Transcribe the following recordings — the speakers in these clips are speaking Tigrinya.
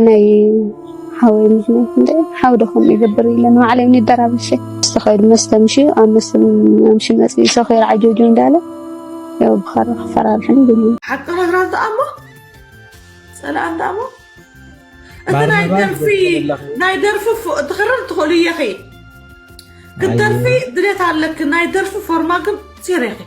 ናይ ሓወይ ምኽንያት እንደ ሓው ደኹም ይገብር ኢለ ንባዕለይ ምን ይደራበሸ። ዝተኸይዱ መስተ ምሽ ኣብ መስተ ምሽ መጽ ሰኸይር ዓጆጆ እንዳለ ያው ብኻር ፈራርሕን ብሉ። ሓቂ መዝራት ደኣሞ ጸላኣን ደኣሞ እቲ ናይ ደርፊ ናይ ደርፊ ትኽርር ትኽእሉ እየኺ ክትደርፊ ድሌት ኣለኪ ናይ ደርፊ ፎርማ ግን ዜሮ ኢኺ።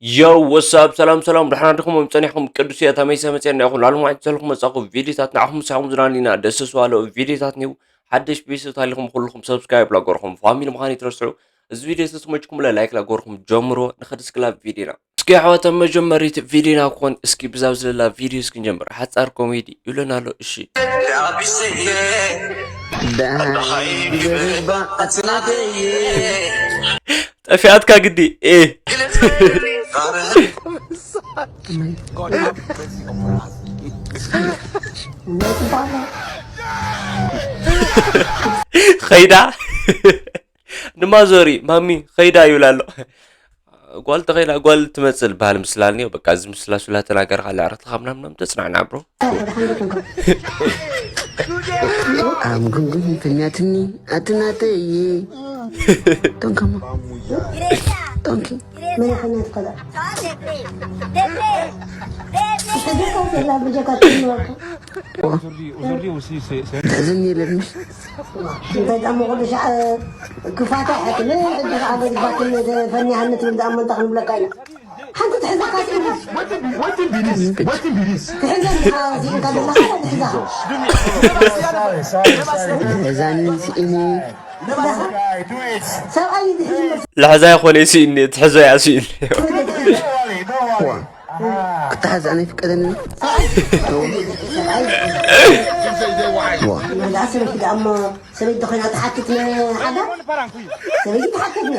Yo, what's up? ሰላም ሰላም፣ ደሕና ዲኹም? ጸኒሕኩም ቅዱስ እየ ተመይሰ መጽአ እንዲኹም። ላሉ ማዕት ዘልኩም መጻኹ ቪዲዮታት ንዓኹም ሳኹም ዝናኒና ደስ ስዋለው ቪዲዮታት ኒው ሓደሽ ቤተሰብ ታሊኹም ኩልኹም ሰብስክራይብ ላገርኹም ፋሚሊ ምዃን ይትረስዑ። እዚ ቪዲዮ ተስሞችኩም ለ ላይክ ላገርኹም ጀምሮ ንኸድስክላ ቪዲዮና። እስኪ ኣሕዋት መጀመሪት ቪዲዮና ክኾን እስኪ ብዛብ ዝለላ ቪዲዮ እስኪ ንጀምር። ሓጻር ኮሜዲ ይብለና ኣሎ። እሺ ጠፊኣትካ ግዲ ኤ ኸይዳ ንማዞሪ ማሚ ኸይዳ ይብል ኣሎ። ጓል ተኸይዳ ጓል ትመፅእ ዝበሃል ምስላ እኒኦ። በቃ እዚ ምስላ ሱላ ተናገርካ ለዕረትካ ምናምናም ተፅናዕና ብሮ። ኣምጉንጉን ተኛትኒ ኣትናተይ ቶንከሞ ቶንኪ ተሕዘኒ የለብሽ። እንታይ ጣሞ ኩሉ ሻዕ ክፋታ ሕክም ሕጂ ከዓ ገድባትን ፈኒሃኒ ትብል ዝኣመንታ ክንብለካ ኢና። ሓንቲ ትሕዘካ ትሕዘኒ ስኢንካ ዘለካ ትሕዛ። ሕዛኒ ስኢኒ ልሕዛ ይኾነ ስኢኒ ትሕዞ እያ ስኢኒ። ክተሓዝ ኣነ ይፍቀደኒ። ሰበይቲ ኮይና ትሓትት ንሓዳ ሰበይቲ ትሓትት ነ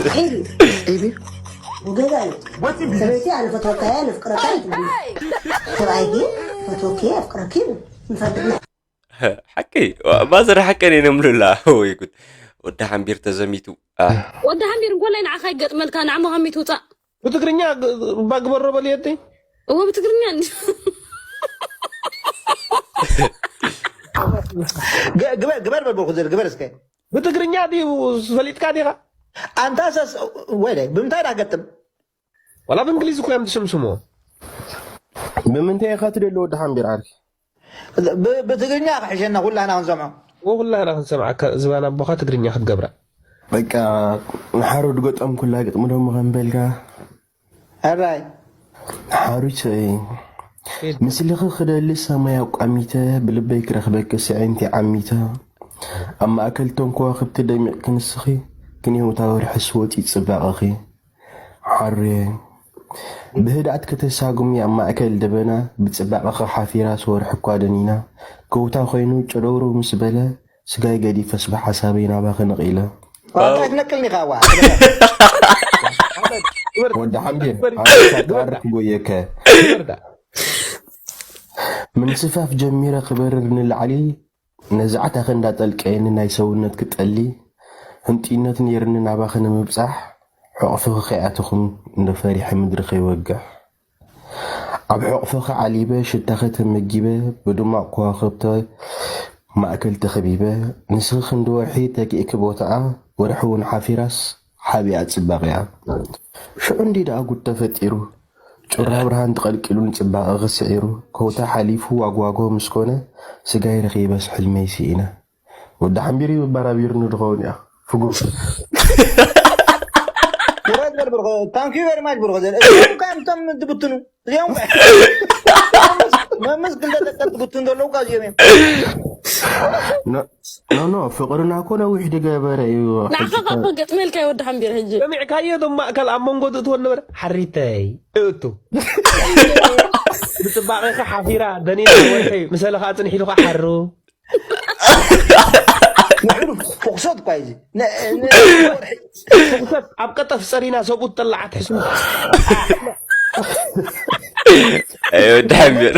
ዒቢ ዒቢ ገዛ እዩ። ሰበይቲ ኣነ ፈትወካ እየ ነፍቅረካ ይትብል። ሰብኣይ ግን ፈትወኪ ኣፍቅረኪ ይብል። ንፈልጥ ነ ሓቂ ማዘር ሓቀን እየ ነምሉላ። ወይ ጉድ ወዲ ሓምቢር ተዘሚቱ። ወዲ ሓምቢር እንኮላይ ንዓኻ ይገጥመልካ ንዓሞ ከሚት ውፃእ ብትግርኛ ባግበሮ በልየቲ እወ ብትግርኛ እንዲ ግበር በልበልኩ ዘር ግበር እስከ ብትግርኛ ድዩ ፈሊጥካ ዲኻ ኣንታ ሰስ ወይ ላይ ብምንታይ ዳ ገጥም ዋላ ብእንግሊዝ እኮ እዮም ትስምስሞ ብምንታይ ኢኻ ትደሊ ወዲ ሓምቢር ዓርኪ ብትግርኛ ክሕሸና ኩላህና ክንሰምዖ። ኩላህና ክንሰምዓካ ዝባን ኣቦኻ ትግርኛ ክትገብራ። በቃ ንሓሩድ ገጠምኩላ ግጥሚ ደሞ ከም በልካ። ሕራይ። ሓሩድ ሰበይ ምስልኺ ክደሊ ሰማይ ኣቋሚተ ብልበይ ክረኽበኪ ስዒንቲ ዓሚተ ኣብ ማእከል ቶም ከዋኽብቲ ደሚቕኪ ንስኺ ክንየውታ ወርሒ ስወጺ ጽባቐኺ። ሓሩየ ብህድኣት ከተሳጉሚ ኣብ ማእከል ደበና ብጽባቐኺ ሓፊራ ስወርሒ እኳ ደኒና ከውታ ኮይኑ ጨደውረው ምስ በለ ስጋይ ገዲፈስ ብሓሳበይ ናባኺ ነቒለ። ዋጣ ትነቅልኒ ካዋ። ወዲ ሓምቢር ኣንበሳ ቃር ክጎየከ ምንስፋፍ ጀሚረ ክበርር ንላዕሊ ነዚ ዓታኺ እንዳጠልቀየኒ ናይ ሰውነትኪ ጠሊ ህንጡይነት ነይርኒ ናባኺ ንምብጻሕ ሕቕፍኺ ከይኣተኹ እንዶ ፈሪሐ ምድሪ ከይወግሕ ኣብ ሕቕፍኺ ዓሊበ ሽታኺ ተመጊበ ብድሙቕ ከዋኽብቲ ማእከል ተኸቢበ ንስኺ ክንዲ ወርሒ ተኪእኪ ቦታኣ ወርሒ እውን ሓፊራስ ሓቢኣ ጽባቐያ ሽዑ እንዲ ደኣ ጉድ ተፈጢሩ ጩራ ብርሃን ተቐልቂሉ ንጽባቐኺ ስዒሩ ከውታ ሓሊፉ ዋግዋጎ ምስ ኮነ ስጋይ ረኺበስ ሕልመይ ስኢነ። ወዲ ሓምቢር እዩ ባራቢርኒ ድኸውን እያ ፍጉር። ውረድ በል ብርኾ thank you very much ብርኾ ዘለ እዚኦም ከ እንቶም ትብትኑ እዚኦም መምስ ክልተ ደቀት ትብትኑ ዘለዉ ካብ እዚኦም እዮም። ኖ ኖ ፍቕርና እኮ ነዊሕ ድገበረ እዩ። ንዓኻ ካብ ገጥመልካ ይወዲ ሓምቢር ሕጂ ሰሚዕካዮ ዶ ማእከል ኣብ መንጎ ዝእትወ ነበረ ሓሪተይ እእቱ ብፅባቐኺ ሓፊራ ደኒና ወርሒ ምሰለኻ ፅንሒሉ ኸዓ ሓሩ ንዕሉ ፎክሶት እኳ እዚ ፎክሶት ኣብ ቀጠፍ ፀሪና ሰብኡት ጠላዓት ሕስሙ ወዲ ሓምቢር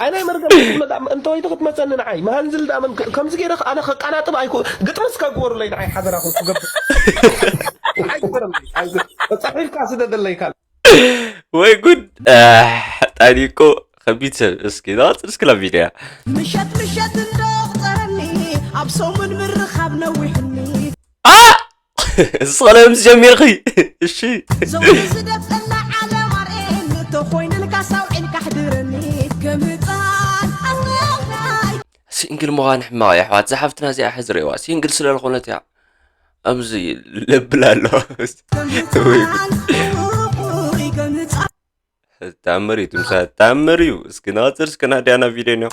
ኣይ ናይ መርገም ክብሎ ዳኣ እንተወይቶ ክትመፀኒ ንዓይ መሃንዝል ዳኣ መን ከምዚ ገይረ ኣነ ከቃናጥብ ኣይኮ ግጥምስ ከግበሩለይ ንዓይ ሓደራኹም ክገብር። ንዓይ ግበረለይ። ኣይ ፃሒፍካ ስደደለይ ካል ወይ ጉድ። ጣኒ እኮ ከቢድ ሰብ። እስኪ ናፅር እስኪ ናብ ቪድያ ምሸት ምሸት እንዶ ቁፀረኒ ኣብ ሰሙን ምርኻብ ነዊሕኒ እስኸለ ምስ ጀሚርኺ። እሺ ዘውዲ ዝደፍጠና ዓለም ኣርኤኒ ተኾይኑልካ ሳውዒልካ ኣሕድረኒ ገምፃን ኣስናይ ሲንግል ምዃን ሕማቕ እያ ኣሕዋት። እዛ ሓፍትና እዚኣ ሕዚ ርእይዋ። ሲንግል ስለ ዝኾነት እያ ኣብዚ ለብል ኣሎ። ወይ ገምፃን ገምፃን ተኣምር እዩ ትምሳ ተኣምር እዩ። እስኪ ናፅር እስኪ ናዲያና ቪድዮ ነው።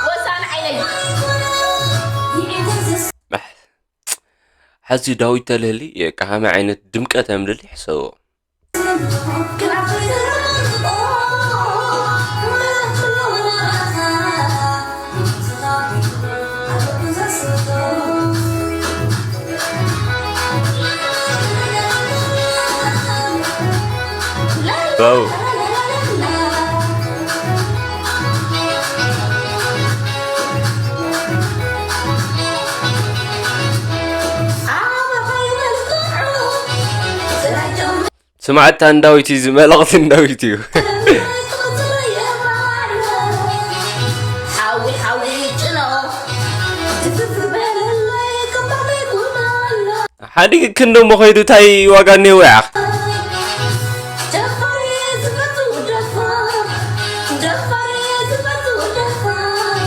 ወሳኒ ዓይነይ ሕዚ ዳዊት ተልህሊ ከሃመ ዓይነት ድምቀት ኣምልሊ ሕሰቦ። ዋው ስማዕታ እንዳዊት እዩ ዝመለቕቲ እንዳዊት እዩ። ሓዊ ሓዊ ጭኖ ትፍፍ በለለይ ክባለይ ኩናሎ ሓዲግ ክንዶ መኸይዱ ታይ ዋጋ እኒሄዎ ያኽ ደፋር እየ ዝፈትው ደፋር ደፋር እየ ዝፈትው ደፋር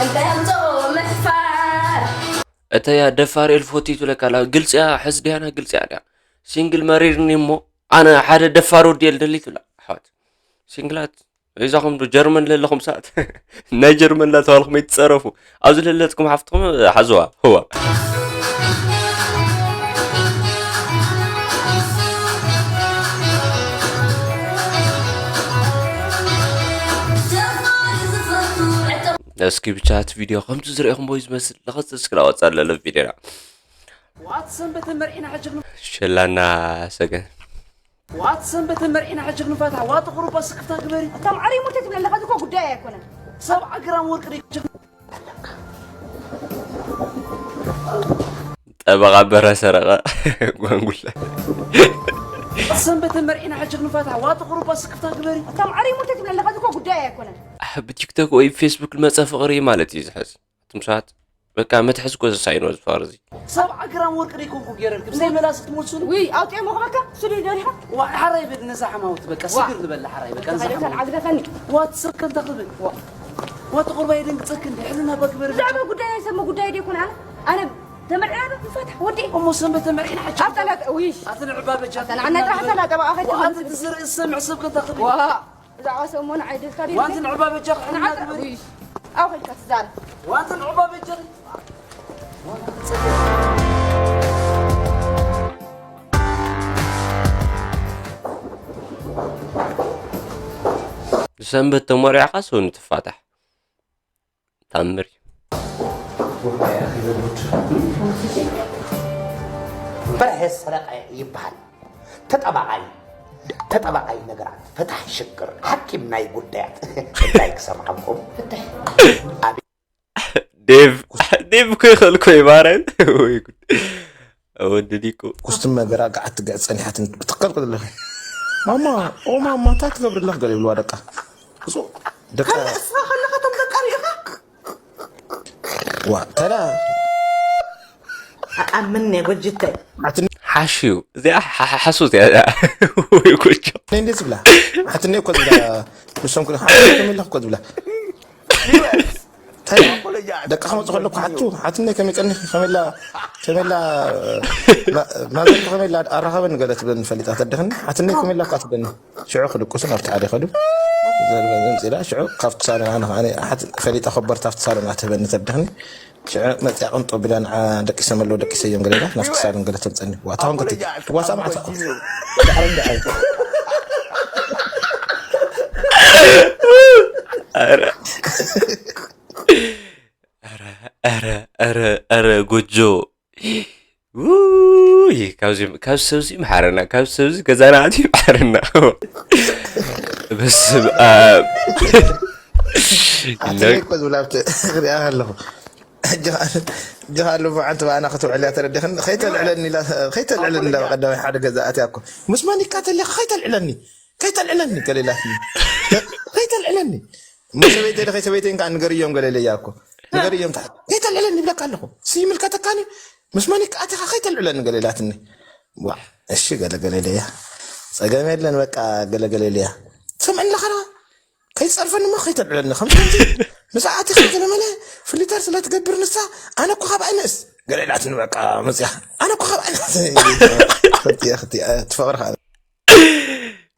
እንታይ ኣምፅኦ ምሕፋር እተያ ደፋር ኤልፎቲ ትብለካ ኣላ። ግልፂያ ሕዚ ድያና ግልፂያ ድያ ሲንግል መሪርኒ እሞ ኣነ ሓደ ደፋር ወዲ የልደሊ ትብላ ኣሕዋት ሲንግላት እዛኹም ዶ ጀርመን ለለኹም ሰዓት ናይ ጀርመን እናተባልኩም ኣይትፀረፉ። ኣብዚ ለለትኩም ሓፍትኩም ሓዝዋ ህዋ እስኪ ብቻ እቲ ቪድዮ ከምቲ ዝረኢኹምዎ እዩ ዝመስል። ንኸፅል እስኪ ናወፃ ለለ ቪድዮና ዋት ሰንበተ መርዒና ሕጂ ግን ሸላና ሰገን ዋት ሰንበተ መርዒና ሕጂ ግን ፋታ ዋት ቁሩባ ስክፍታ ግበሪ እቶም ዓሪ ሙርተ ትብለ ኣለኻ እኮ ጉዳይ ኣይኮነን ሰብ ዓግራም ወርቂ ደ ሕጂ ጠበቓ በረ ሰረቐ ጓንጉላ ዋት ሰንበተ መርዒና ሕጂ ግን ፋታ ዋት ቁሩባ ስክፍታ ግበሪ እቶም ዓሪ ሙርተ ትብለ ኣለኻ እኮ ጉዳይ ኣይኮነን ብቲክቶክ ወይ ፌስቡክ ዝመፀ ፍቕሪ ማለት እዩ ዝሕዝ ትምሳት በቃ መትሐዚ እኮ ዘሳይኖ ዝፈርዚ ሰብ ዓግራም ወርቂ ደይኮንኩ ገይረልኩም ብዘይ መላስ ክትመልሱኒ ውይ ኣውጥኦ መኽበካ ስሉ ደሪኻ ዋ ሓራይ በል ነዛ ሓማውት በቃ ስግር ዝበላ ሓራይ በቃ ነዛ ተኻልዮተን ሓማውት ዓግለኸኒ ዋት ሰብ ከምታ ክብል ዋት ቁርባ የደንግፀክ እንዲ ሕልና ባግበር ብዛዕባ ጉዳይ ናይ ሰብ ጉዳይ ደይኮነ ኣነ ኣነ ተመርዕና ዶ ንፋታሕ ወዲ እሞ ሰንበት ተመርዒና ሓቂ ኣብታ ናጠ ውይ ኣቲ ንዕባ በጃ ኣብታ ንዓና ጥራሕ ኣብታ ናጠ ብኣኸ ዋት ትዝርኢ ሰብ ምሕሰብ ከምታ ክብል ዋ ብዛዕባ ሰብ እሞ ንዓይ ደልካ ድዩ ዋት ንዕባ በጃ ክሕልና ንዓጠ ግበሪ ውይ ኣብ ኸድካ ትዛረብ ዋት ንዕባ በጃ ሰንበት ተመሪዕካ ሰው ንትፋታሕ ታምር እዩ በርሀ ሰረቀ ይበሃል። ተጠባዓይ ተጠባዓይ ነገራት ፈታሒ ሽግር ሓኪም ናይ ጉዳያት እንታይ ክሰምዓኩም ዴቭ ዴቭ እኮ ይኽእል እኮ እዩ ማርያም ወይ ጉድ ወዲ ዲቁ ኩስትም መገራ ገዓት ትግዕ ጸኒሓትን ትቀልቅል ኣለኺ ማማ ኦ ማማ እንታይ ትገብሪ ኣለኽ ገለ ይብልዋ ደቃ እሱ ደቃ እስኻ ከለኻ ቶም ደቃ ሪኢኻ ዋ ተላ ኣምን ጎጅተይ ሓሽዩ እዚኣ ሓ- ሓ- ሓሱት እያ እዚኣ። ወይ ጎጆ እንዴ ዝብላ ሓትነ እኮ ዝብላ ንሶም ክደ ሓትነ ከመላ እኮ ዝብላ ታይ ደቂ ከመፁ ከለኩ ሓቱ ሓትነ ከመይ ቀኒኺ ከመላ ከመላ ማዘርኪ ከመላ ኣራኸበኒ ገለ ትብለኒ ፈሊጣ ተደኽኒ ሓትነ ከመላ እኳ ትብለኒ ሽዑ ክድቅሱ ናብቲ ሓደ ከዱ ዘምፅላ ሽዑ ካብቲ ሳሎን ኣነ ከዓኒ ሓት ፈሊጣ ከበርታ ኣብቲ ሳሎን ኣትህበኒ ተደኽኒ ሽዑ መፅያ ቅንጦ ቢላ ንዓ ደቂሶም ኣለዉ ደቂሰዮም ገለ ኢላ ናብቲ ሳሎን ገለ ተምፀኒ ዋታ ኮንኩቲ ዋሳ ማዕታ ኧረ ኧረ ኧረ ኧረ ጎጆ ውይ፣ ካብዚ፣ ካብ ሰብዚ ይምሓረና፣ ካብ ሰብዚ ገዛና ኣትዩ ይምሓረና። በስመ ኣብ። ኣተለይ እኮ ዝብላ ኣብቲ ክሪኣ ኣለኹ። ጅኻ ኣሎ ብዓንቲ ባና ክትውዕል እያ ተረዲኽን። ከይተልዕለኒ ኢላ፣ ከይተልዕለኒ ኢላ ቀዳማይ ሓደ ገዛ ኣትያ እኮ። ምስ መን ይካተል እያ? ከይተልዕለኒ። ከይተልዕለኒ ገለ ኢላትኒ። ከይተልዕለኒ። እሞ ሰበይተይ ዶ ከይሰበይተይ እንካ ንገርዮም ገለ ኢለያ እኮ። ንገርዮም ታ-፣ ከይተልዕለኒ ይብለካ ኣለኹ። ሲ ይምልከተካኒ? ምስ መን ይካ-፣ ኣቲኻ ከይተልዕለኒ ገለ ኢላትኒ። ዋ፣ እሺ ገለ ገለ ኢለያ። ጸገም የለን በቃ ገለ ገለ ኢለያ። ትሰምዕኒ ኣለኻ ዶ? ከይትጸርፈኒ እሞ ከይተልዕለኒ። ከም ከምዚ ምስ ኣቲኻ ገለ መለ ፍሊተር ስለ ትገብር ንሳ፣ ኣነ እኮ ካብ ኣይንእስ። ገለ ኢላትኒ በቃ መጽያ። ኣነ እኮ ካብ ኣይንእስ። ክልቲኣ፣ ክልቲኣ፣ ትፈቕሪ ከኣ።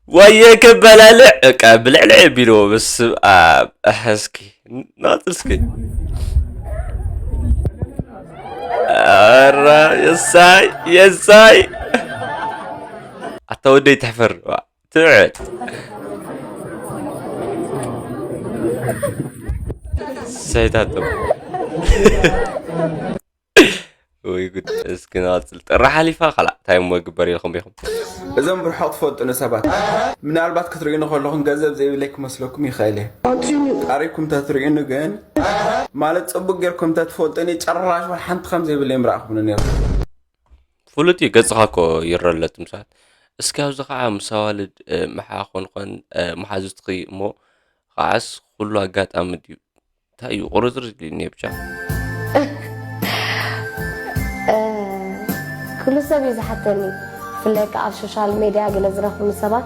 ዋየ ከባላልዕ፣ በቃ ብልዕልዕ ቢልዎ፣ በስመ ኣብ። ኣሕ፣ እስኪ፣ ናጽል እስኪ። ኣራ፣ የሳይ፣ የሳይ። ኣታ ወደይ ትሕፈር፣ ዋ፣ ትብዕት። ሰይታቶም። ወይ ጉድ፣ እስኪ ንቐጽል። ጥሪ ሓሊፋ፣ ካልኣ እንታይ እሞ ግበር ኢልኩም ኢኹም? እዞም ብርሑቕ ትፈልጡኒ ሰባት፣ ምናልባት ክትርእዩኒ ከለኹም ገንዘብ ዘይብለይ ክመስለኩም ይኽእል እየ። ኣንቲኒ። ቀሪብኩም ተትርእዩኒ ግን፣ ማለት ጽቡቕ ጌርኩም ተትፈልጡኒ፣ ጭራሽ ዋላ ሓንቲ ከም ዘይብለይ ምረኣኹምኒ ነይሩ። ፍሉጥ እዩ፣ ገጽኻ እኮ ይረለቱ ምሳት። እስኪ ኣብዚ ኸዓ ምስ ኣዋልድ፣ እ፣ ምሓ ኮንኮን፣ እ፣ መሓዙትኺ እሞ ኸዓስ ኩሉ ኣጋጣሚ ድዩ? እንታይ እዩ ቁርጽርጽ ኢሉኒ ብቻ። እ፣ ኩሉ ሰብ እዩ ዝሓተኒ። ብፍላይ ከኣ ኣብ ሶሻል ሜድያ ገለ ዝረኽቡኒ ሰባት፣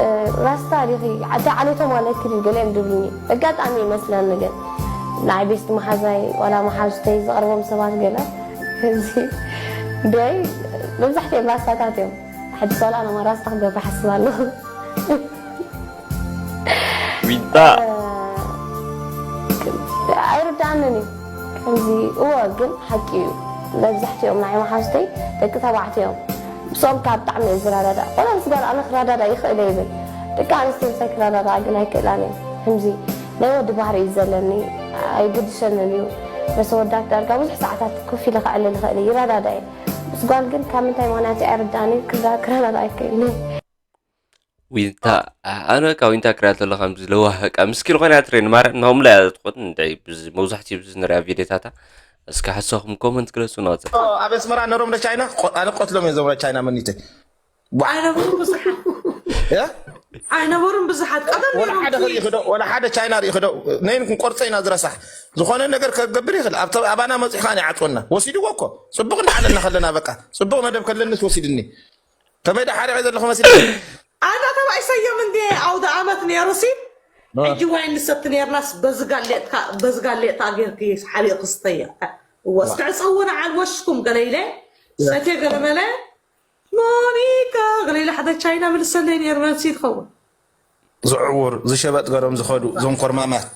እ፣ ራስታ ዲኺ? ዓዲ ዓሌቶም ኣለኪ ድዩ? ገለ እዮም ዝብሉኒ። ኣጋጣሚ ይመስለኒ ግን ንዓይ ቤስት መሓዛይ ዋላ መሓዙተይ ዝቐርቦም ሰባት ገለ እዚ ደይ መብዛሕትኦም ራስታታት እዮም። ሕጂ ሰላም ኣማራ ኣስተኽብር ክሓስብ ኣለኹ። ዊንታ። ኣይርድኣንን እዩ። ከምዚ፣ እወ፣ ግን ሓቂ እዩ። መብዛሕትኦም ናይ መሓዙተይ ደቂ ተባዕትዮ እዮም። ምስኦም ካብ ብጣዕሚ እየ ዝረዳዳእ። ዋላ ምስ ጓል ኣነ ክረዳዳእ ይኽእል እየ ይብል። ደቂ ኣንስትዮ ምሳይ ክረዳዳኣ ግን ኣይክእላን እየ። ከምዚ ናይ ወዲ ባህሪ እዩ ዘለኒ። ኣይግድሰንን እዩ። ምስ ኣወዳት ዳርጋ ብዙሕ ሰዓታት ኮፍ ኢለ ከዕልል ይኽእል እየ። ይረዳዳእ እየ። ምስ ጓል ግን ካብ ምንታይ ምኽንያት እዩ ኣይርድኣንን እዩ። ክረዳ-፣ ክረዳዳእ ኣይክእልን እየ። ዊንታ፣ ኣነ በቃ ዊንታ ክሪኣ ከለኻ ከምዚ ለዋህ በቃ ምስኪን ኾይና እያ ትረኣየኒ። ማርያም ናሆምላ እያ ትኾን እንታይ ብዚ-፣ መብዛሕትኡ ብዚ ንሪኣ ቪድዮታታ። እስኪ ሓሳብኩም ኮመንት ግለጹ ናጸ። ኣብ ኣስመራ ነሮም ዶ ቻይና? ቆ-፣ ኣነ ቆትሎም እዮም እዞም ቻይና መኒተይ። ዋ። ኣይነበሩን ብዙሓት። እ? ኣይነበሩን ብዙሓት። ቀደም ወላ ነይሮም ሓደ ኪድ። ሪኢኺ ዶ? ወላ ሓደ ቻይና ሪኢኺ ዶ? ነይን ክንቆርጾ ኢና ዝረሳሕ። ዝኾነ ነገር ከገብር ይኽእል። ኣብ ተ-፣ ኣባና መጺኡ ኸኣ ይዓጽወና። ወሲድዎ እኮ። ጽቡቕ እንዳዓለልና ከለና በቃ። ጽቡቕ መደብ ከለንስ ወሲድኒ። ከመይ ደሓሪቐ ዘለኹ መሲልኪ? ኣታ ተባኢሰዮም እንዴ ኣውደ ኣመት ነይሩ ሲ? እ። ሕጂ ዋይ ንሰቲ ነይርናስ በዚ ጋሌጥካ፣ በዚ ጋሌጣ ጌርኪ ሓሪቕ ክስተያ። እወ፣ ዋ። እስከ ዕጸውና ዓል ወሽኩም ገለ ኢለ፣ ያ። ሰቴ ገለ መለ፣ ሞኒካ ገለ ኢለ ሓደ ቻይና ምልሰለይ ነይሩ መልሲ ይኸውን። ዝዕውር፣ ዝሸበጥ ገሮም ዝኸዱ፣ እዞም ኮርማማት።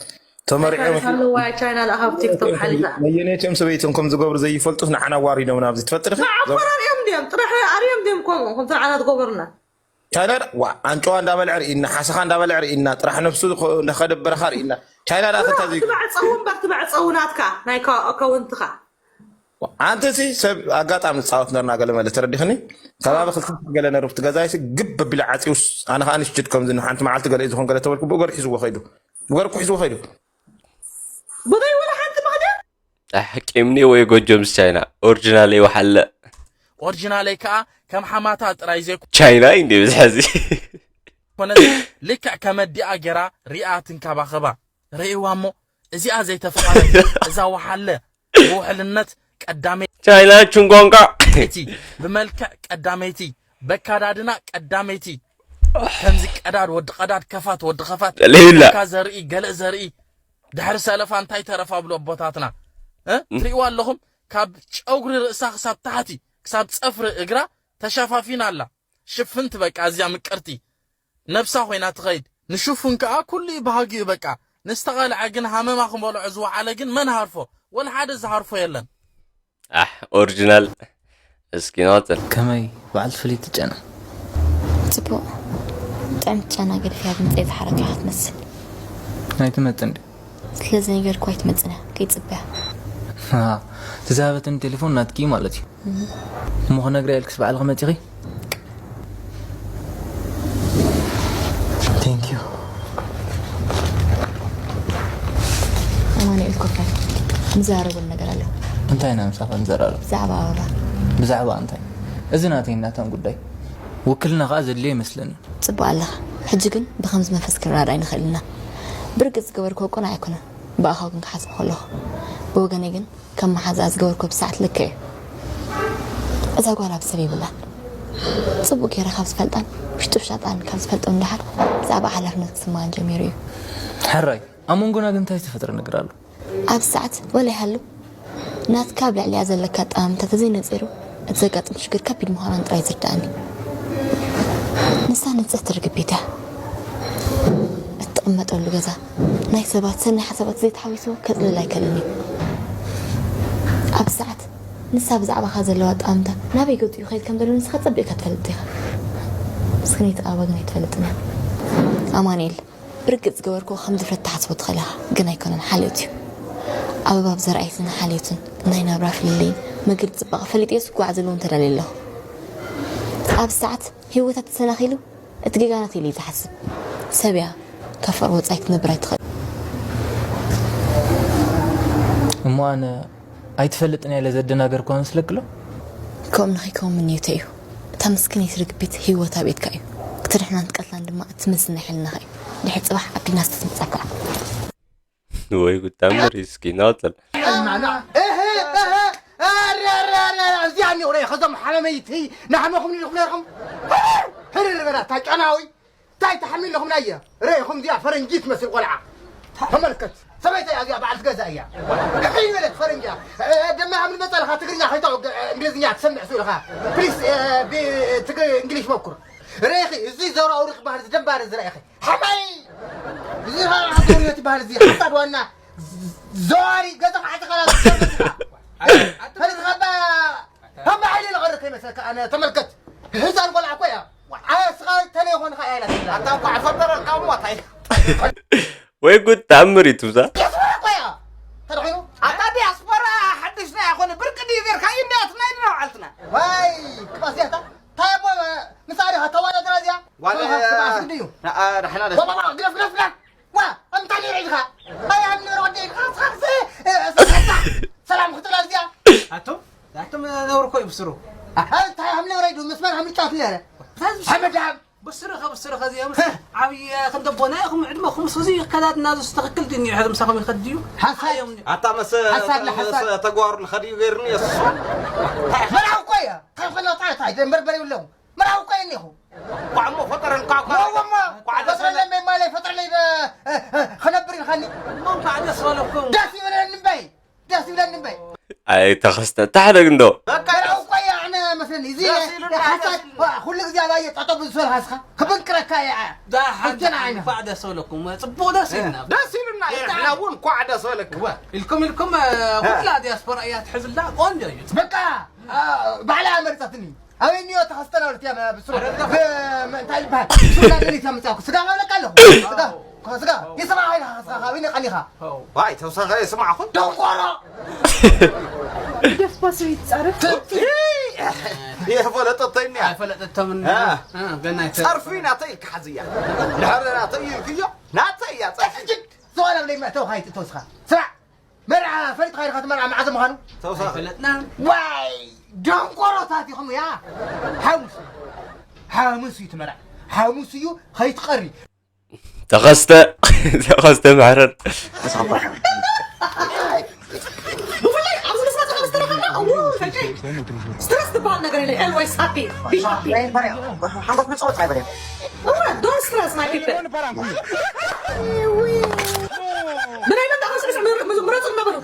ተመሪዖም ኣለዋ ቻይና ለኣኻ ኣብ ቲክቶክ ሓሊፋ። ነየነትዮም ሰበይቶም ከም ዝገብሩ ዘይፈልጡስ ንዓና ዋሪዶምና ኣብዚ ትፈጥሪ ኸ? ንዓኮር ኣርእዮም ድዮም? ጥራሕ ኣርእዮም ድዮም ከምኡ? ከምቲ ንዓና ዝገበሩና። ቻይና ዳ-፣ ዋ፣ ኣንጭዋ እንዳበልዐ ርኢና፣ ሓሰኻ እንዳበልዐ ርኢና፣ ጥራሕ ነብሱ ዝኸ-፣ እንዳኸደ በረኻ ርኢና። ቻይና ዳ ክልተ ትበ-፣ ዘይኮ- ትበዕፀው እምበር ትበዕፀው ናትካ፣ ናይ ከ-፣ ኣካውንትኻ። ኣንቲ ሲ ሰብ ኣጋጣሚ ንጻወት ነርና ገለ መለ ተረዲኽኒ? ከባቢ ክልተ ገለ ነሩ ኣብቲ ገዛይ ሲ ግብ ኣቢሉ ዓጽዩስ ኣነ ኸኣ ንሽጅድ ከምዚ ንሓንቲ መዓልቲ ገለ እዩ ዝኾን ገለ ተበልኩ ብእገሩ ሒዝዎ ኸይዱ። ብእገሩ እኮ ሒዝዎ ኸይዱ። ብዘይ ወላ ሓንቲ ምኽንያት? ኣሕ፣ ቂምኒ ወይ ጎጆ ምስ ቻይና? ኦሪጂናል ይወሓለ። ኦሪጂናለይ ከኣ ከም ሓማታ ጥራይ ዘይኮነ ቻይና እዩ እንዴ ብዝሐዚ? ልክዕ ከም ኣዲኣ ጌራ ሪኣ ትንከባኸባ። ርእይዋ እሞ እዚኣ ዘይተፍቐረት እዛ ወሓለ ብውሕልነት ቀዳመይቲ ቻይና ቹንጓንቋ። ብመልክዕ ቀዳመይቲ በካዳድና ቀዳመይቲ ከምዚ ቀዳድ ወዲ ቀዳድ ከፋት ወዲ ከፋት ሌላ። ካ ዘርኢ ገለእ ዘርኢ ድሕሪ ሰለፋ እንታይ ተረፋ ብሉ ኣቦታትና እ? ትርእይዋ ኣለኹም ካብ ጨጉሪ ርእሳ ክሳብ ታሕቲ ክሳብ ጸፍሪ እግራ ተሸፋፊና ኣላ። ሽፍንቲ በቃ እዚኣ ምቅርቲ ነብሳ ኮይና ትኸይድ። ንሽፉን ከኣ ኩሉ እዩ ባህጊኡ በቃ። ንዝተቐልዐ ግን ሃመማ ክመልዖ ዝወዓለ ግን መን ሃርፎ? ወላ ሓደ ዝሃርፎ የለን። ኣሕ ኦሪጂናል እስኪ ናጽል። ከመይ በዓልቲ ፍልይቲ ጨና? ጽቡቕ። ጥዕምቲ ጨና ገዲፍያ ድምጸይ ዝሓረካ ኢኻ ትመስል። ኣይትመጽን ድያ? ስለ ዘይነገርኩ ኣይትመጽን እያ። ከይትጽበያ። ሃ፣ እቲ ዝሃበትኒ ቴሌፎን ናትኪ ማለት እዩ። እሞ ክነግራ ኢልክስ ባዕልኺ መጺኺ? Thank you። ኣማኑኤል ኮፍ በል። ንዘራረበሉ ነገር ኣሎ። እንታይ ኢና ምሳኻ ንዘራረብ? ብዛዕባ ኣበባ። ብዛዕባ እንታይ? እዚ ናተይን ናታን ጉዳይ። ውክልና ከኣ ዘድልዮ ኣይመስለንን። ጽቡቕ ኣለኻ። ሕጂ ግን ብኸምዚ መንፈስ ክንረዳዳእ ኣይንኽእልን ኢና። ብርግጽ ዝገበርክዎ ቅኑዕ ኣይኮነን። ብኣኻ ግን ክሓስቦ ከለኹ። ብወገነይ ግን ከም መሓዛኣ ዝገበርክዎ ብሰዓት ልክዕ እዩ። እዛ ጓል ኣብ ሰብ የብላን። ጽቡቕ ገይረ ካብ ዝፈልጣን ውሽጢ ውሻጣን ካብ ዝፈልጦን ደሓር ብዛዕባ ሓላፍነት ክስምዓን ጀሚሩ እዩ። ሕራይ፣ ኣብ መንጎና ግን እንታይ ዝተፈጥረ ነገር ኣሎ? ኣብዚ ሰዓት ወላ ይሃሉ ናትካ ኣብ ልዕሊኣ ዘለካ ኣጠማምታ ተዘይነጺሩ እቲ ዘጋጥም ሽግር ከቢድ ምዃኑ ጥራይ ዝርድኣኒ። ንሳ ንጽህቲ ርግቢት እያ። እትቕመጠሉ ገዛ ናይ ሰባት ሰናይ ሓሳባት ዘይተሓዊስዎ ከጽልል ኣይክእልን እዩ። ኣብዚ ሰዓት ንሳ ብዛዕባኻ ዘለዋ ኣጠማምታ ናበይ ገጹ ይኸይድ ከም ዘሎ ንስኻ ጸቢቕካ ትፈልጥ ኢኻ። ምስክነይቲ ኣበባ ግን ኣይትፈልጥን እያ። ኣማኑኤል፣ ብርግጽ ዝገበርክዎ ከም ድፍረት ትሓስቦ ትኽእል ኢኻ፣ ግን ኣይኮነን፣ ሓልዮት እዩ። ኣበባ ብዘርኣየትን ሓልዮትን ናይ ናብራ ፍልልይን መገዲ ጽባቐ ፈሊጠዮስ ክጓዓዘሉ እውን ተዳልየ ኣለኹ። ኣብዚ ሰዓት ህይወታ ተሰናኺሉ እቲ ጌጋ ናተይ ኢሉ እዩ ዝሓስብ። ሰብ እያ፣ ካብ ፍቕሪ ወጻኢ ክትነብር ኣይትኽእል። እሞ ኣነ ኣይትፈልጥን እያ ኢለ ዘደናገርኩዋ መስለኪ ኣሎ? ከምኡ ንኸይከውን ምንዮተይ እዩ። እታ ምስክነይቲ ርግቢት ህይወታ ኣብ ኢድካ እዩ። ክትድሕናን ክትቀትላን ድማ እቲ መዝን ናይ ሕልናኻ እዩ። ድሕሪ ጽባሕ ኣቢልና ዝተትምጻካ። ወይ ጉድ ተኣምር እዩ እስኪ ንቐጽል። እህ እህ እረ እረ እረ እዚኣ እኒኦ ረ ከዞም ሓመመይቲ ናሕመኹም ኢልኩም ነርኩም። ህርር በላ እታ ጨናዊ እንታይ ተሓሚለኹም ናየ ረ ኢኹም እዚኣ ፈረንጂ ትመስል ቆልዓ። ተመልከት ሰበይታ እያ እዚኣ በዓልቲ ገዛ እያ። እኺ በለት ፈረንጂ እያ። ደማ ከም ንመጸልኻ ትግርኛ ከይታወቅ እንግሊዝኛ ትሰምዕ ሱ ኢልኻ ፕሊስ እንግሊሽ መኩር። ረ ኢኺ እዚ ዘራውሪ ክበሃል እዚ ደንባሪ እዚ ረ ኢኺ ሓማይ እዚ ኸዓ ኣንቶንዮ ትበሃል እዚ ሓሳድ ዋና ዘዋሪ ገዛ ከዓ ተኸላ ፈሊጥኻ ባ ከም ሓይሊ ልቐር ከይመስለካ ኣነ ተመልከት ህፃን ቆልዓ እኮ እያ ኣስኻ ተለይኾንኻ እያ ኢላ ኣታ እኳ ፈጠረልካ እሞ እንታይ ወይ ጉድ ተኣምር እዩ ትብዛ ዲያስፖራ እኮ እያ ተረኺቡ ኣታ ዲያስፖራ ሓድሽ ናይ ኣኾነ ብርቂ ድዩ ጌርካ እዩ እንዲያት ናይ ድና ዓልትና ዋይ ክባስያታ እንታይ እሞ ምሳሌ ተዋዳድራ እዚኣ ዋለ ክባስ ግዲ እዩ ንኣ ዳሕና ደ ባባ ግረፍ ግረፍ ግረፍ ዋ ኣምጣ ነይረ ኢልካ ኣይ ኣብ ነይረ ወደ ኢልካ ስኻክሰ ሰላም ክትላ እዚኣ ኣቶም ኣቶም ነውር እኮ ይብስሩ እንታይ ኣብ ነይረ ኢሉ መስመር ኣብ ምጫወት ነይረ ሓመዳም ብስርኸ ብስርኸ እዚኦም ዓብየ ክንደቦና ኢኹም ዕድመኹም ስዚ ከዳድና ዝስ ትኽክል ድዩ ሕዚ ምሳኹም ይኸድ ድዩ ሓሳዮም ኣታ መሰ ሓሳብ ንሓሳብ። ተጓሩ ንኸድዩ ገይርኒ የሱ መርዓው እኮ እያ እንታይ ኮነ ጣዕታይ ደንበርበር ይብለኹም መርዓው እኮ እየ እኒኹ ኳዕሞ ፈጠረልካ እኳ ወወማ ኳዕ ደስ በለ። ፈጥረለይ ሜማለይ ፈጥረለይ ኸነብር ኢልኻኒ እሞ እንኳዕ ደስ በለኩም ደስ ይበለኒ እምበይ ደስ ይብለኒ እምበይ ኣይ ተኸስተ ታሕደግ እንዶ በቃ ያው እኮ ያዕነ መስለኒ እዚ ደስ ኢሉና፣ ሓሳብ ደስ ኢሉና። ኩሉ ግዜ ኣባየ ጠጠው ብዝበልካ እስኻ ክብንክረካ እየ ኣያ ዳሓን እንትና ዓይነ። እንኳዕ ደስ በለኩም ፅቡቅ ደስ ኢልና ደስ ኢሉና ኢና ንሕና እውን ኳዕ ደስ በለክ እወ፣ ኢልኩም ኢልኩም ኩላ ዲያስፖራ እያ ትሕዝላ ቆንጆ እዩ በቃ ባዕላ መርፀትኒ ኣበይ እኒኦ ተኸስተና ወለት እያ ብስሩ እንታይ ይበሃል ሱና ገሊት እያ ምፃኩ ስጋ ማለካ ኣለኹ ስጋ ስጋ ይስማ ሃይልካ ስጋ ካበይ ነቃኒኻ ዋይ ተውሳኸ የስማዕኹም ደንቆሮ ደስባስ ይጻረፍ የፈለጠቶ እኒያ ኣይፈለጠቶም ገና ጸርፊ ናተይ ኢልካ ሓዝያ ድሕሪ ናተይ ኢልክዮ ናተይ እያ ጸርፊ ዝዋላ ብለይ መእተው ካይትእተው ስኻ ስማዕ መርዓ ፈሊጥካ ኢልካ እቲ መርዓ መዓዘ ምዃኑ ተውሳኺ ፈለጥና ዋይ ደንቆሮታት ኢኹም እያ ሓሙስ ሓሙስ እዩ እቲ መርዓ ሓሙስ እዩ ከይትቐሪ ተኸስተ ተኸስተ ማሕረር ብፍላይ ኣብዚ ምስ መፅኻ ምስ ተረኸብና እዎ ፈጨይ ስትረስ ዝበሃል ነገር የለ ኤልወይስ ሃፒ ቢ ሃፒ ሓንጎፍ ንፅወት ኣይበለ እወ ዶን ስትረስ ማይ ፒፕል ብናይ መጣ ከስዕስ ምረፁ ነበሩ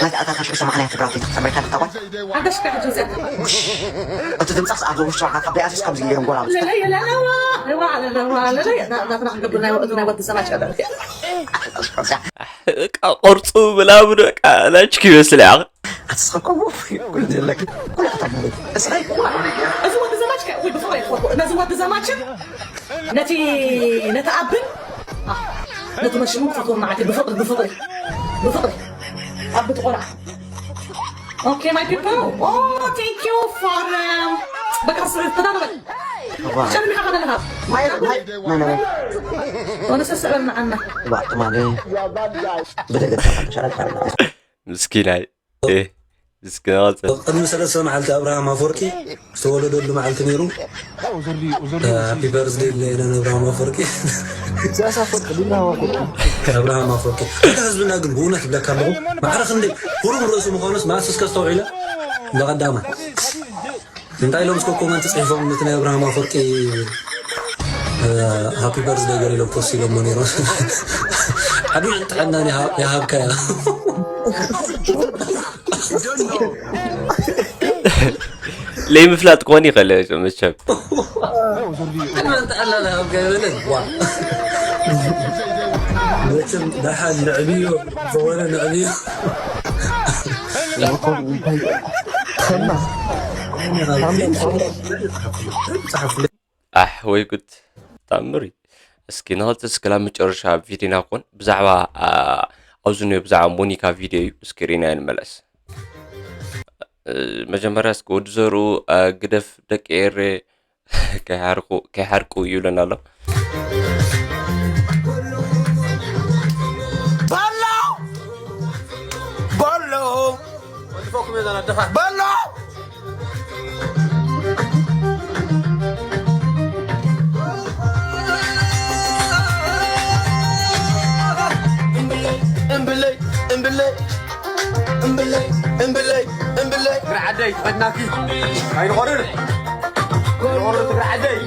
ናይታ ኣታ ካሽ ሰማዕና ትግራዊ ተሰምረካ ተቋል ሓደሽ ከሕጂ ዘካ እቲ ድምፃስ ኣብ ዘውሽ ሸውዓተ ካብ ደያሲስ ከምዚ ገይሮም ጎላ ለለየ ለለዋ ለዋ ለለዋ ለለየ ናትና ክንገብር ናይ ወቅቱ ናይ ወዲ ሰማች ቀደም ቅርፁ ብላቡ በቃ ላችክ ይመስል ያ ኣትስኸከቡ ኩሉ ዘለክ ኩሉ ኣታ ማለት እስራይ እዚ ወዲ ዘማች ከ ወይ ብፍቕሪ ይፈትዎ ነዚ ወዲ ዘማችን ነቲ ነቲ ኣብን ነቲ መሽሙ ክፈትዎ ማዕት ብፍቕሪ ብፍቕሪ ብፍቕሪ ኣብ ብትቆልዓ Okay, my people. Oh, thank you for, um, በቃ ስ-፣ ተዳለበል። ሸሚኻ ከደለኻ። ወደ ሰስዕበልና ዓና። ትማሊ ብደገ ሸረፍ ሸረፍ። ምስኪናይ። እ፣ ምስኪና። ቅድሚ ሰለስተ መዓልቲ ኣብርሃም ኣፈወርቂ ዝተወለደሉ መዓልቲ ነይሩ። ሃፒ በርዝደይ ኢልና ኢና ንኣብርሃም ኣፈወርቂ። ኢሳያስ ኣፈወርቂ፣ ዲና ኣፈወርቂ። ኣብርሃም ኣፈወርቂ። እንተ ህዝብና ግን ብእውነት ይብለካ ኣለኹ፣ ማዕረ ክንደይ ህሩም ርእሲ ምዃኑስ ማስ እስከ ኣስተውዒለ። ብቐዳማይ እንታይ ኢሎም እስከ ኮመንት ጽሒፎም ነቲ ናይ ኣብርሃም ኣፈወርቂ፣ እ፣ ሃፒ በርዝደይ ገለ ኢሎም ፖስት ኢሎሞ ነይሮም። ዕድመን ጥዕናን ይሃብ-፣ ይሃብካ እያ። ለይምፍላጥ ክኾን ይኽእል መቸም። ዕድመን ጥዕናን ይሃብካ ይበለን። ዋ። መቸም ደሓን ንዕብዮ፣ ዝኾነ ንዕብዮ። ኣሕ ወይ ጉድ። ተኣምር እዩ። እስኪ ንኸልተ እስክላ መጨረሻ ቪዲዮና ኮን ብዛዕባ፣ አ፣ ኣብዚ ንዮ ብዛዕባ ሞኒካ ቪዲዮ እዩ። እስኪ ሪና ንመለስ። እ፣ መጀመርያ እስኪ ወዲ ዘርኡ፣ አ፣ ግደፍ ደቂ ኤሬ ከይሓርቁ፣ ከይሓርቁ ይብለና ኣሎ። በሎ! በሎ! በሎ! እምብለይ፣ እምብለይ፣ እምብለይ፣ እምብለይ፣ እምብለይ። ትግራይ ዓደይ፣ ፈድናኪ። ኣይንቆርር። ኣይንቆርር ትግራይ ዓደይ።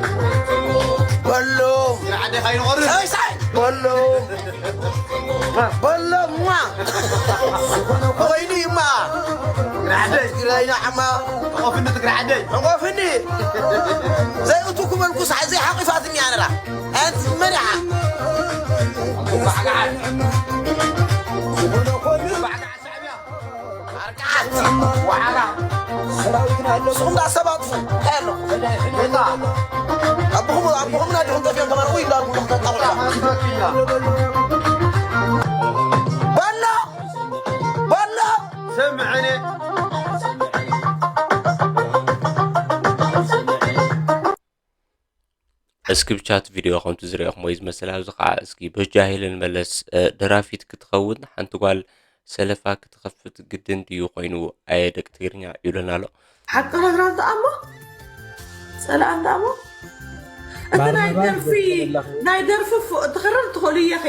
በሎ። ትግራይ ዓደይ፣ ኣይንቆርር። ሳይ፣ ሳይ። በሎ። በሎ፣ እማ። ወይኒ፣ እማ። ትግራይ ዓደይ። ትግራይና፣ እማ። ቆፍኒ ትግራይ ዓደይ። ቆፍኒ። ዘይእቱ ኩመልኩ ሳይ፣ ዘይሓቂፋትኒ ኣነራ። ኣንቲ መሪሓ። ኣርቃዓት። ዋዓላ። ንስኹም ደኣ ሰባት እንታይ ኣሎ? ኣቦኹም፣ ኣቦኹም ናዲኹም ጠፊኦም ተማርኹ ይብላሉ። በሎ! በሎ! ስምዕኒ። እስኪ ብቻ እቲ ቪድዮ ከምቲ ዝረኣኹሞ እዩ ዝመስል። ኣብዚ ከዓ እስኪ በጃ ሄለን መለስ፣ እ፣ ደራፊት ክትኸውን ሓንቲ ጓል ሰለፋ ክትኸፍት ግድን ድዩ ኮይኑ፣ ኣየ ደቂ ትግርኛ ይብለና ኣሎ። ሓቂ ነግራ እንተ ኣሞ፣ ጸላኣ እንተ ኣሞ፣ እቲ ናይ ባርናባስ ደርፊ፣ ዘተለኺ። ናይ ደርፊ ፎ-፣ ትኽረር ትኽእሉ እየኺ።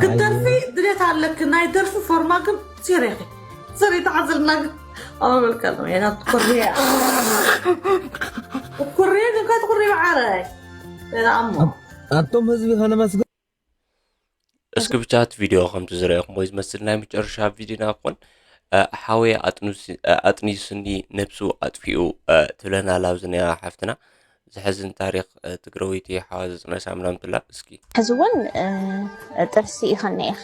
ክትደርፊ ኣየ። ድሌት ኣለኪ፣ ናይ ደርፊ ፎርማ ግን ዜሮ ኢኺ። ዜሮ ተዓዘልና ግን ኣበልካ ነው። የና ትኩርያ። ትኩርያ ግን ከትኩሪ ብዓረይ። የና ኣሞ። ኣቶም ህዝቢ ከነመስግን። እስኪ ብቻ እቲ ቪድዮ ከምቲ ዝረኣኹሞ ዝመስል ናይ መጨረሻ ቪድዮና ክኾን፣ እ፣ ሓወይ ኣጥኑስ-፣ እ፣ ኣጥኒስኒ ነብሱ ኣጥፊኡ፣ እ፣ ትብለና ኣላ ኣብዚ ናይ ሓፍትና። ዘሕዝን ታሪኽ፣ እ፣ ትግራወይቲ ሓዋ ዘጽነሳ ምናምን ትብላ። እስኪ። ሕዚ እውን፣ እ፣ ጥርሲ ይኸነ ኢኺ።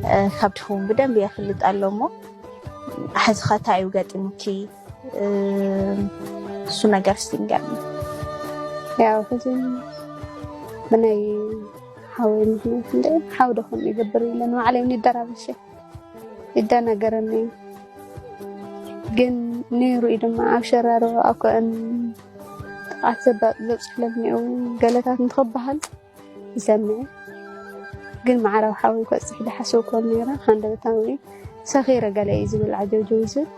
እ፣ ከብድኺ እውን ብደንብ የፍልጥ ኣሎ እሞ፣ ሕዚ ኸ እንታይ እዩ ገጢሙኪ? እ፣ እሱ ነገር እስቲ ንገርኒ። ያው፣ ሕዚ ብናይ ሓወይ ምኽንያት እንደ ሓው ዶ ከምኡ ይገብር ኢለ ንባዕለይ እውን ይደራበሽ። ይደናገረኒ እዩ። ግን ነይሩ እዩ ድማ ኣብ ሸራሮ ኣብ ከእን ጥቕዓት ዘባ-፣ ዘብፅሕለኒ እዩ ገለታት እንትኽበሃል ይሰምዕ። ግን ማዕራዊ ሓወይ ከፅሕ ዝሓሰብኮ ነይረ። ሃንደበታዊ ሰኺረ ገለ እዩ ዝብል ዓጀውጀው ዝብል።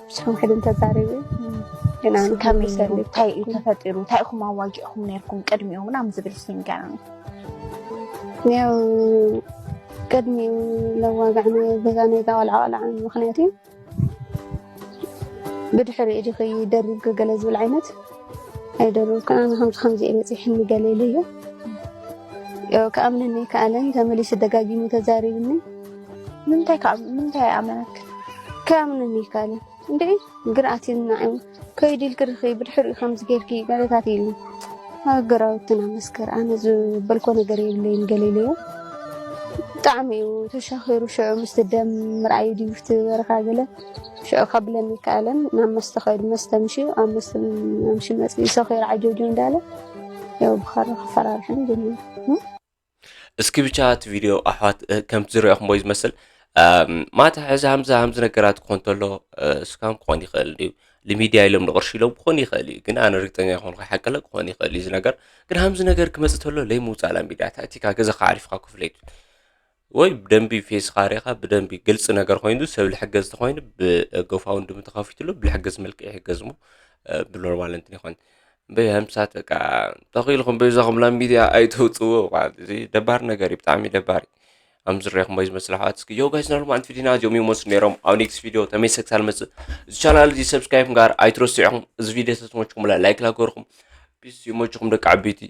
ብስኹም ሕድን ተዛሪቡ። ግን ኣነ ከመይ ነይሩ? ክምልሰሉ እንታይ እዩ ተፈጢሩ? እንታይ ኢኹም ኣዋጊእኹም ነይርኩም ቅድሚኡ ምናምን ዝብል እስኪ ንገረኒ። ያው ቅድሚኡ ለዋጋዕና ገዛ ናይዛ ቆልዓ ቆልዓ ምኽንያት እዩ። ብድሕሪኡ ዲኺ ደሪብኪ ገለ ዝብል ዓይነት ኣይደረብኩን። ኣነ ከምዚ ከምዚ እየ በፂሕኒ ገለ ኢሉ እዩ። ያው ክኣምነኒ ኣይከኣለን። ተመሊሱ ደጋጊሙ ተዛሪብኒ። ምንታይ ክኣ-፣ ምንታይ ኣመነክ? ክኣምነኒ ኣይከኣለን። እንዴ ግርኣት ይናዕ እዩ። ከይዱ ኢልኪ ርኺ ብድሕሪኡ ከምዚ ጌርኪ ገለታት ኢሉ። ሃገራውትና መስከር ኣነ ዝበልኮ ነገር የብለይን ገለ ኢለዮ። ብጣዕሚ እዩ ተሻኺሩ። ሽዑ ምስቲ ደም ምርኣዩ ድዩ እቲ በረኻ ገለ ሽዑ ከብለኒ ይከኣለን። ናብ መስተ ከይዱ መስተ ምሽዩ ኣብ መስተ ምሽዩ መፅኡ ሰኺሩ ዓጀውጀው እንዳለ ያው ብኻራ ክፈራርሐኒ ጀሚሩ። እስኪ ብቻ እቲ ቪድዮ ኣሕዋት፣ እ፣ ከምቲ ዝረኣኹምዎ እዩ ዝመስል። ማታ ሕዚ ሃምዚ ሃምዚ ነገራት ክኾን ተሎ ስካም ክኾን ይኽእል እዩ። ንሚድያ ኢሎም ንቕርሺ ኢሎም ክኾን ይኽእል እዩ። ግን ኣነ ርግጠኛ ይኾንኩ ሓቀለ ክኾን ይኽእል እዩ እዚ ነገር። ግን ሃምዚ ነገር ክመፅእ ተሎ ለይ ምውፃእ ላ ሚድያ ታክቲካ ገዛኻ ዓሪፍካ ክፍለይቱ ወይ ብደንቢ ፌስኻ ሪኻ ብደንቢ ግልፂ ነገር ኮይኑ ሰብ ልሕገዝ ተኾይኑ ብጎፋውንድሚ ተኸፊትሉ ብልሕገዝ መልክዕ ይሕገዝሞ ብኖርማል እንትን ይኾን በይ ሃምሳት በቃ ተኽኢልኩም በይዛኹም ላ ሚድያ ኣይተውፅዎ እዚ ደባር ነገር እዩ ብጣዕሚ ደባር እዩ። ኣምዝሬኹም ወይ ዝመስል ኣሕዋት እስኪ ዮ ጋይስ ናሉ ማንት ቪዲና እዚኦም ይመስሉ ነይሮም። ኣብ ኔክስት ቪዲዮ ተመይሰ ክሳል መፅእ እዚ ቻናል እዚ ሰብስክራይብ ጋር ኣይትረስዑኹም። እዚ ቪዲዮ ተተመችኩም ላ ላይክ ላገርኩም ፒስ ይመችኹም ደቂ ዓበይቲ።